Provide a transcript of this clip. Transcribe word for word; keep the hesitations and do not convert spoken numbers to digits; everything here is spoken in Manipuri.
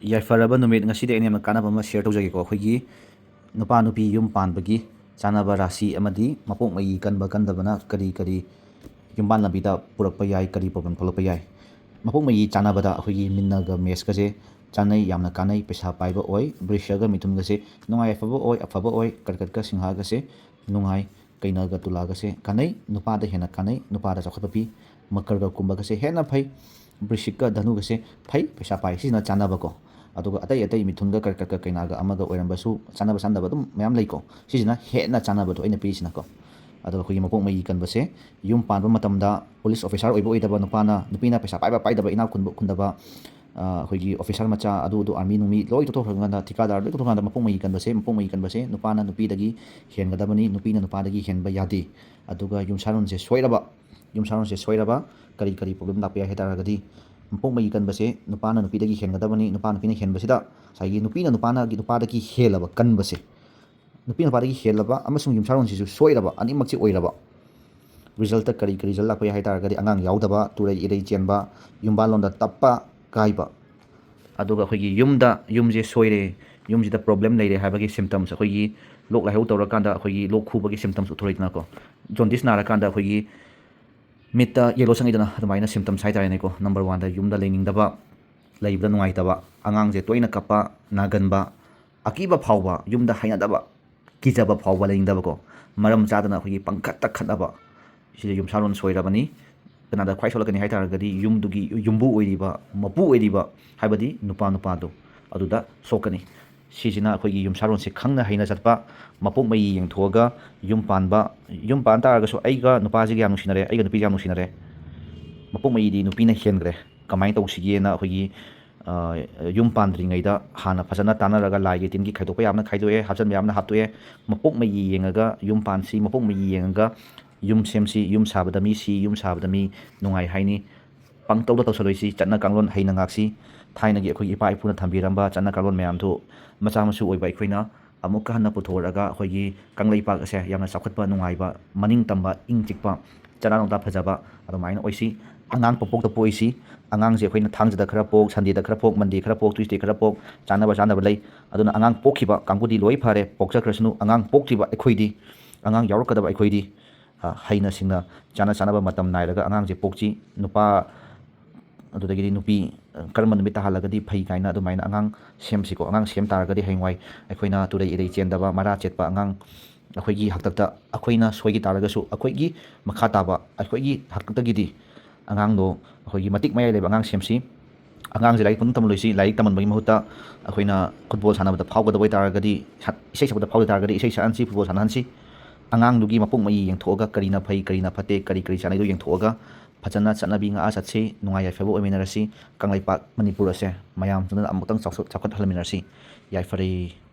ꯌꯥꯏꯐꯔꯕ ꯅꯨꯃꯤꯠ꯫ ꯉꯁꯤꯗꯤ ꯑꯩꯅ ꯌꯥꯝꯅ ꯀꯥꯟꯅꯕ ꯑꯃ share ꯇꯧꯖꯒꯦꯀꯣ꯫ ꯑꯩꯈꯣꯏꯒꯤ ꯅꯨꯄꯥ ꯅꯨꯄꯤ ꯌꯨꯝ ꯄꯥꯟꯕꯒꯤ ꯆꯥꯟꯅꯕ ꯔꯥꯁꯤ ꯑꯃꯗꯤ ꯃꯄꯣꯛ ꯃꯩ ꯀꯟꯕ ꯀꯟꯗꯕꯅ ꯀꯔꯤ ꯀꯔꯤ ꯌꯨꯝꯕꯥꯟ ꯂꯝꯕꯤꯗ ꯄꯨꯔꯛꯄ ꯌꯥꯏ, ꯀꯔꯤ problem ꯊꯣꯛꯂꯛꯄ ꯌꯥꯏ꯫ ꯃꯄꯣꯛ ꯃꯩ ꯆꯥꯟꯅꯕꯗ ꯑꯩꯈꯣꯏꯒꯤ ꯃꯤꯟꯅꯒ ꯃꯦꯁꯀꯁꯦ ꯆꯥꯟꯅꯩ, ꯌꯥꯝꯅ ꯀꯥꯟꯅꯩ, ꯄꯩꯁꯥ ꯄꯥꯏꯕ ꯑꯣꯏ꯫ ꯕ꯭ꯔꯤꯁꯒ ꯃꯤꯊꯨꯟꯒꯁꯦ ꯅꯨꯡꯉꯥꯏ ꯌꯥꯏꯐꯕ ꯑꯣꯏ, ꯑꯐꯕ ꯑꯣꯏ꯫ ꯀꯔꯀꯠꯀ ꯁꯤꯡꯍꯒꯁꯦ ꯅꯨꯡꯉꯥꯏ, ꯀꯩꯅꯒ ꯇꯨꯂꯥꯒꯁꯦ ꯀꯥꯟꯅꯩ, ꯅꯨꯄꯥꯗ ꯍꯦꯟꯅ ꯀꯥꯟꯅꯩ, ꯅꯨꯄꯥꯗ ꯆꯥꯎꯈꯠꯄ ꯄꯤ꯫ ꯃꯀꯔꯒ ꯀꯨꯝꯕꯒꯁꯦ ꯍꯦꯟꯅ ꯐꯩ, ꯕ꯭ꯔꯤꯁꯤꯛꯀ ꯙꯅꯨꯒꯁꯦ ꯐꯩ, ꯄꯩꯁꯥ ꯄꯥꯏ꯫ ꯁꯤꯁꯤꯅ ꯆꯥꯟꯅꯕꯀꯣ꯫ ꯑꯗꯨꯒ ꯑꯇꯩ ꯑꯇꯩ ꯃꯤꯊꯨꯟꯒ ꯀꯔꯀꯠꯀ ꯀꯩꯅꯥꯒ ꯑꯃꯒ ꯑꯣꯏꯔꯝꯕꯁꯨ ꯆꯥꯟꯅꯕ ꯆꯥꯟꯅꯗꯕ ꯑꯗꯨꯝ ꯃꯌꯥꯝ ꯂꯩꯀꯣ꯫ ꯁꯤꯁꯤꯅ ꯍꯦꯟꯅ ꯆꯥꯟꯅꯕꯗꯣ ꯑꯩꯅ ꯄꯤꯔꯤꯁꯤꯅꯀꯣ꯫ ꯑꯗꯨꯒ ꯑꯩꯈꯣꯏꯒꯤ ꯃꯄꯣꯛ ꯃꯩ ꯀꯟꯕꯁꯦ ꯌꯨꯝ ꯄꯥꯟꯕ ꯃꯇꯝꯗ police officer ꯑꯣꯏꯕ ꯑꯣꯏꯗꯕ ꯅꯨꯄꯥꯅ, ꯅꯨꯄꯤꯅ ꯄꯩꯁꯥ ꯄꯥꯏꯕ ꯄꯥꯏꯗꯕ, ꯏꯅꯥꯛ ꯈꯨꯟꯕ ꯈꯨꯟꯗꯕ, ꯑ, ꯑꯩꯈꯣꯏꯒꯤ officer ꯃꯆꯥ ꯑꯗꯨ ꯑꯗꯨ army ꯅꯨꯡꯃꯤ ꯂꯣꯏ ꯇꯣꯛꯊꯣꯛꯈ꯭ꯔꯀꯥꯟꯗ, ꯊꯤꯀꯥꯗꯥꯔ ꯂꯣꯏ ꯇꯣꯛꯊꯣꯛꯈ꯭ꯔꯀꯥꯟꯗ ꯃꯄꯣꯛ ꯃꯩ ꯀꯟꯕꯁꯦ, ꯃꯄꯣꯛ ꯃꯩ ꯀꯟꯕꯁꯦ ꯅꯨꯄꯥꯅ ꯅꯨꯄꯤꯗꯒꯤ ꯍꯦꯟꯒꯗꯕꯅꯤ, ꯅꯨꯄꯤꯅ ꯅꯨꯄꯥꯗꯒꯤ ꯍꯦꯟꯕ ꯌꯥꯗꯦ꯫ ꯑꯗꯨꯒ ꯌꯨꯝꯁꯥꯔꯣꯟꯁꯦ ꯁꯣꯏꯔꯕ, ꯌꯨꯝꯁꯥꯔꯣꯟꯁꯦ ꯁꯣꯏꯔꯕ ꯀꯔꯤ ꯀꯔꯤ problem ꯂꯥꯛꯄ ꯌꯥꯏ ꯍꯥꯏ ꯇꯥꯔꯒꯗꯤ, ꯃꯄꯣꯛ ꯃꯩ ꯀꯟꯕꯁꯦ ꯅꯨꯄꯥꯅ ꯅꯨꯄꯤꯗꯒꯤ ꯍꯦꯟꯒꯗꯕꯅꯤ, ꯅꯨꯄꯥ ꯅꯨꯄꯤꯅ ꯍꯦꯟꯕꯁꯤꯗ ꯉꯁꯥꯏꯒꯤ ꯅꯨꯄꯤꯅ ꯅꯨꯄꯥꯅ, ꯅꯨꯄꯥꯗꯒꯤ ꯍꯦꯜꯂꯕ ꯀꯟꯕꯁꯦ, ꯅꯨꯄꯤ ꯅꯨꯄꯥꯗꯒꯤ ꯍꯦꯜꯂꯕ ꯑꯃꯁꯨꯡ ꯌꯨꯝꯁꯥꯔꯣꯟꯁꯤꯁꯨ ꯁꯣꯏꯔꯕ, ꯑꯅꯤꯃꯛꯁꯤ ꯑꯣꯏꯔꯕ, resultꯇ ꯀꯔꯤ ꯀꯔꯤ result ꯂꯥꯛꯄ ꯌꯥꯏ ꯍꯥꯏ ꯇꯥꯔꯒꯗꯤ, ꯑꯉꯥꯡ ꯌꯥꯎꯗꯕ, ꯇꯨꯔꯩ ꯏꯔꯩ ꯆꯦꯟꯕ, ꯌꯨꯝꯕꯥꯜꯂꯣꯟꯗ ꯇꯞꯄ ꯀꯥꯏꯕ, ꯑꯗꯨꯒ ꯑꯩꯈꯣꯏꯒꯤ ꯌꯨꯝꯗ, ꯌꯨꯝꯁꯦ ꯁꯣꯏꯔꯦ, ꯌꯨꯝꯁꯤꯗ problem ꯂꯩꯔꯦ ꯍꯥꯏꯕꯒꯤ symptoms, ꯑꯩꯈꯣꯏꯒꯤ ꯂꯣꯛ ꯂꯥꯏꯍꯧ ꯇꯧꯔꯀꯥꯟꯗ ꯑꯩꯈꯣꯏꯒꯤ ꯂꯣꯛ ꯈꯨꯕꯒꯤ symptoms ꯎꯠꯊꯣꯔꯛꯏꯗꯅꯀꯣ, jaundice ꯅꯥꯔꯀꯥꯟꯗ ꯑꯩꯈꯣꯏꯒꯤ ꯃꯤꯠꯇ yellow ꯆꯪꯉꯤꯗꯅ, ꯑꯗꯨꯃꯥꯏꯅ symptoms ꯍꯥꯏ ꯇꯥꯔꯦꯅꯦꯀꯣ꯫ Number oneꯗ ꯌꯨꯝꯗ ꯂꯩꯅꯤꯡꯗꯕ, ꯂꯩꯕꯗ ꯅꯨꯡꯉꯥꯏꯇꯕ, ꯑꯉꯥꯡꯁꯦ ꯇꯣꯏꯅ ꯀꯞꯄ, ꯅꯥꯒꯟꯕ, ꯑꯀꯤꯕ ꯐꯥꯎꯕ, ꯌꯨꯝꯗ ꯍꯩꯅꯗꯕ, ꯀꯤꯖꯕ ꯐꯥꯎꯕ, ꯂꯩꯅꯤꯡꯗꯕꯀꯣ, ꯃꯔꯝ ꯆꯥꯗꯅ ꯑꯩꯈꯣꯏꯒꯤ ꯄꯪꯈꯠꯇ ꯈꯠꯅꯕ, ꯁꯤꯗ ꯌꯨꯝꯁꯥꯔꯣꯟ ꯁꯣꯏꯔꯕꯅꯤ꯫ ꯀꯅꯥꯗ ꯈ꯭ꯋꯥꯏ ꯁꯣꯛꯂꯛꯀꯅꯤ ꯍꯥꯏ ꯇꯥꯔꯒꯗꯤ, ꯌꯨꯝꯗꯨꯒꯤ ꯌꯨꯝꯕꯨ ꯑꯣꯏꯔꯤꯕ, ꯃꯄꯨ ꯑꯣꯏꯔꯤꯕ, ꯍꯥꯏꯕꯗꯤ ꯅꯨꯄꯥ ꯅꯨꯄꯥꯗꯣ, ꯑꯗꯨꯗ ꯁꯣꯛꯀꯅꯤ꯫ ꯁꯤꯁꯤꯅ ꯑꯩꯈꯣꯏꯒꯤ ꯌꯨꯝꯁꯥꯔꯣꯟꯁꯦ ꯈꯪꯅ ꯍꯩꯅ ꯆꯠꯄ, ꯃꯄꯣꯛ ꯃꯩ ꯌꯦꯡꯊꯣꯛꯑꯒ ꯌꯨꯝ ꯄꯥꯟꯕ꯫ ꯌꯨꯝ ꯄꯥꯟ ꯇꯥꯔꯒꯁꯨ ꯑꯩꯒ ꯅꯨꯄꯥꯁꯤꯒ ꯌꯥꯝ ꯅꯨꯡꯁꯤꯅꯔꯦ, ꯑꯩꯒ ꯅꯨꯄꯤꯁꯦ ꯌꯥꯝ ꯅꯨꯡꯁꯤꯅꯔꯦ, ꯃꯄꯣꯛ ꯃꯩꯗꯤ ꯅꯨꯄꯤꯅ ꯍꯦꯟꯈ꯭ꯔꯦ, ꯀꯃꯥꯏꯅ ꯇꯧꯁꯤꯒꯦꯅ ꯑꯩꯈꯣꯏꯒꯤ, ꯑ, ꯌꯨꯝ ꯄꯥꯟꯗ꯭ꯔꯤꯉꯩꯗ ꯍꯥꯟꯅ ꯐꯖꯅ ꯇꯥꯟꯅꯔꯒ ꯂꯥꯏꯒꯤ ꯇꯤꯟꯒꯤ ꯈꯥꯏꯗꯣꯛꯄ ꯌꯥꯕꯅ ꯈꯥꯏꯗꯣꯛꯑꯦ, ꯍꯥꯞꯆꯤꯟꯕ ꯌꯥꯕꯅ ꯍꯥꯞꯇꯣꯛꯑꯦ꯫ ꯃꯄꯣꯛ ꯃꯩ ꯌꯦꯡꯉꯒ ꯌꯨꯝ ꯄꯥꯟꯁꯤ, ꯃꯄꯣꯛ ꯃꯩ ꯌꯦꯡꯉꯒ ꯌꯨꯝ ꯁꯦꯝꯁꯤ, ꯌꯨꯝ ꯁꯥꯕꯗ ꯃꯤ ꯁꯤ, ꯌꯨꯝ ꯁꯥꯕꯗ ꯃꯤ ꯅꯨꯡꯉꯥꯏ ꯍꯥꯏꯅꯤ꯫ ꯄꯪꯇꯧꯗ ꯇꯧꯁꯜꯂꯣꯏꯁꯤ, ꯆꯠꯅ ꯀꯥꯡꯂꯣꯟ ꯍꯩꯅ ꯉꯥꯛꯁꯤ꯫ ꯊꯥꯏꯅꯒꯤ ꯑꯩꯈꯣꯏꯒꯤ ꯏꯄꯥ ꯏꯄꯨꯅ ꯊꯝꯕꯤꯔꯝꯕ ꯆꯠꯅ ꯀꯥꯡꯂꯣꯟ ꯃꯌꯥꯝꯗꯨ ꯃꯆꯥ ꯃꯁꯨ ꯑꯣꯏꯕ ꯑꯩꯈꯣꯏꯅ ꯑꯃꯨꯛꯀ ꯍꯟꯅ ꯄꯨꯊꯣꯛꯂꯒ ꯑꯩꯈꯣꯏꯒꯤ ꯀꯪꯂꯩꯄꯥꯛ ꯑꯁꯦ ꯌꯥꯝꯅ ꯆꯥꯎꯈꯠꯄ, ꯅꯨꯡꯉꯥꯏꯕ, ꯃꯅꯤꯡ ꯇꯝꯕ, ꯏꯪ ꯆꯤꯛꯄ, ꯆꯠꯅ ꯂꯣꯟꯗ ꯐꯖꯕ ꯑꯗꯨꯃꯥꯏꯅ ꯑꯣꯏꯁꯤ꯫ ꯑꯉꯥꯡ ꯄꯣꯛꯄꯣꯛꯇ ꯄꯣꯛꯏꯁꯤ꯫ ꯑꯉꯥꯡꯁꯦ ꯑꯩꯈꯣꯏꯅ ꯊꯥꯡꯖꯗ ꯈꯔ ꯄꯣꯛ, ꯁꯟꯗꯦꯗ ꯈꯔ ꯄꯣꯛ, ꯃꯟꯗꯦ ꯈꯔ ꯄꯣꯛ, ꯇ꯭ꯌꯨꯁꯗꯦ ꯈꯔ ꯄꯣꯛ, ꯆꯥꯟꯅꯕ ꯆꯥꯟꯅꯕ ꯂꯩ꯫ ꯑꯗꯨꯅ ꯑꯉꯥꯡ ꯄꯣꯛꯈꯤꯕ ꯀꯥꯡꯕꯨꯗꯤ ꯂꯣꯏ ꯐꯔꯦ, ꯄꯣꯛꯆꯈ꯭ꯔꯁꯅꯨ꯫ ꯑꯉꯥꯡ ꯄꯣꯛꯇ꯭ꯔꯤꯕ ꯑꯩꯈꯣꯏꯗꯤ, ꯑꯉꯥꯡ ꯌꯥꯎꯔꯛꯀꯗꯕ ꯑꯩꯈꯣꯏꯗꯤ, ꯑ, ꯍꯩꯅ ꯁꯤꯡꯅ ꯆꯥꯟꯅ ꯆꯥꯟꯅꯕ ꯃꯇꯝ ꯅꯥꯏꯔꯒ ꯑꯉꯥꯡꯁꯦ ꯄꯣꯛꯁꯤ꯫ ꯅꯨꯄꯥ ꯑꯗꯨꯗꯒꯤꯗꯤ ꯅꯨꯄꯤ, ꯑ, ꯀꯔꯝꯕ ꯅꯨꯃꯤꯠꯇ ꯍꯥꯜꯂꯒꯗꯤ ꯐꯩ ꯀꯥꯏꯅ ꯑꯗꯨꯃꯥꯏꯅ ꯑꯉꯥꯡ ꯁꯦꯝꯁꯤꯀꯣ꯫ ꯑꯉꯥꯡ ꯁꯦꯝ ꯇꯥꯔꯒꯗꯤ ꯍꯌꯦꯡꯋꯥꯏ ꯑꯩꯈꯣꯏꯅ ꯇꯨꯔꯩ ꯏꯔꯩ ꯆꯦꯟꯗꯕ, ꯃꯔꯥ ꯆꯦꯠꯄ ꯑꯉꯥꯡ, ꯑꯩꯈꯣꯏꯒꯤ ꯍꯥꯛꯇꯛꯇ ꯑꯩꯈꯣꯏꯅ ꯁꯣꯏꯈꯤ ꯇꯥꯔꯒꯁꯨ ꯑꯩꯈꯣꯏꯒꯤ ꯃꯈꯥ ꯇꯥꯕ ꯑꯩꯈꯣꯏꯒꯤ ꯍꯥꯛꯇꯛꯇꯒꯤꯗꯤ ꯑꯉꯥꯡꯗꯣ ꯑꯩꯈꯣꯏꯒꯤ ꯃꯇꯤꯛ ꯃꯌꯥꯏ ꯂꯩꯕ ꯑꯉꯥꯡ ꯁꯦꯝꯁꯤ꯫ ꯑꯉꯥꯡꯁꯦ ꯂꯥꯏꯔꯤꯛ ꯄꯨꯡ ꯇꯝꯍꯜꯂꯣꯏꯁꯤ꯫ ꯂꯥꯏꯔꯤꯛ ꯇꯝꯍꯟꯕꯒꯤ ꯃꯍꯨꯠꯇ ꯑꯩꯈꯣꯏꯅ ꯐꯨꯠꯕꯣꯜ ꯁꯥꯟꯅꯕꯗ ꯐꯥꯎꯒꯗꯕ ꯑꯣꯏꯇꯥꯔꯒꯗꯤ, ꯁꯥ-, ꯏꯁꯩ ꯁꯛꯄꯗ ꯐꯥꯎꯒꯗ ꯇꯥꯔꯒꯗꯤ ꯏꯁꯩ ꯁꯛꯍꯟꯁꯤ, ꯐꯨꯠꯕꯣꯜ ꯁꯥꯟꯅꯍꯟꯁꯤ꯫ ꯑꯉꯥꯡꯗꯨꯒꯤ ꯃꯄꯣꯛ ꯃꯌꯤ ꯌꯦꯡꯊꯣꯛꯑꯒ ꯀꯔꯤꯅ ꯐꯩ, ꯀꯔꯤꯅ ꯐꯠꯇꯦ, ꯀꯔꯤ ꯀꯔꯤ ꯆꯥꯅꯩꯗꯣ ꯌꯦꯡꯊꯣꯛꯑꯒ ꯐꯖꯅ ꯆꯠꯅꯕꯤ ꯉꯥꯛꯑ ꯆꯠꯁꯤ꯫ ꯅꯨꯡꯉꯥꯏ ꯌꯥꯏꯐꯕ ꯑꯣꯏꯃꯤꯟꯅꯔꯁꯤ꯫ ꯀꯪꯂꯩꯄꯥꯛ ꯃꯅꯤꯄꯨꯔ ꯑꯁꯦ ꯃꯌꯥꯝ ꯄꯨꯝꯅꯃꯛ ꯑꯃꯨꯛꯇꯪ ꯆꯥꯎꯊꯣꯛ-, ꯆꯥꯎꯈꯠꯍꯟꯃꯤꯟꯅꯔꯁꯤ꯫ ꯌꯥꯏꯐꯔꯦ꯫